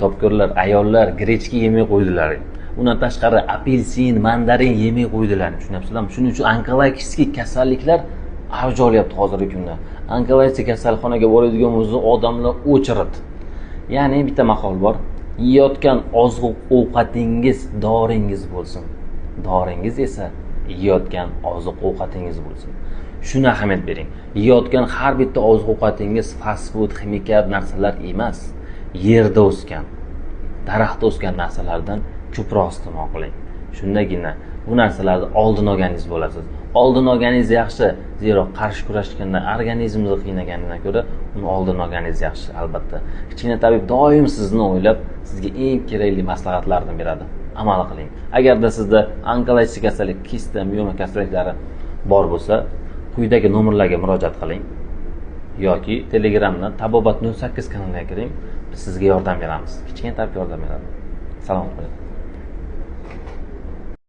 Topkurlar, ayollar grechka yemay qo'ydilar. Undan tashqari apelsin, mandarin yemay qo'ydilar. Tushunyapsizlarmi? Shuning uchun onkologik kasalliklar avj olyapti hozirgi kunda. Onkologik kasalxonaga boradigan bo'lsa, odamlar o'chiradi. Ya'ni bitta maqol bor: yeyotgan oziq ovqatingiz doringiz bo'lsin. Doringiz esa yeyotgan oziq ovqatingiz bo'lsin. Shuni ahamiyat bering. Yeyotgan har bitta oziq ovqatingiz fast food, ximikat narsalar emas. Yerda o'sgan, daraxtda o'sgan narsalardan ko'proq iste'mol qiling. Shundagina bu narsalarni oldini olganingiz bo'lasiz. Oldini olganingiz yaxshi, zero qarshi kurashganda organizmni qiynaganidan ko'ra uni oldini olganingiz yaxshi albatta. Kichkina tabib doim sizni o'ylab, sizga eng kerakli maslahatlarni beradi. Amal qiling. Agarda sizda onkologik kasallik, kista, mioma kasalliklari bor bo'lsa, quyidagi nomerlarga murojaat qiling yoki Telegramdan Tabobat 08 kanaliga kiring. Biz sizga yordam beramiz. Kichkina tabib yordam beradi. Salomat bo'ling.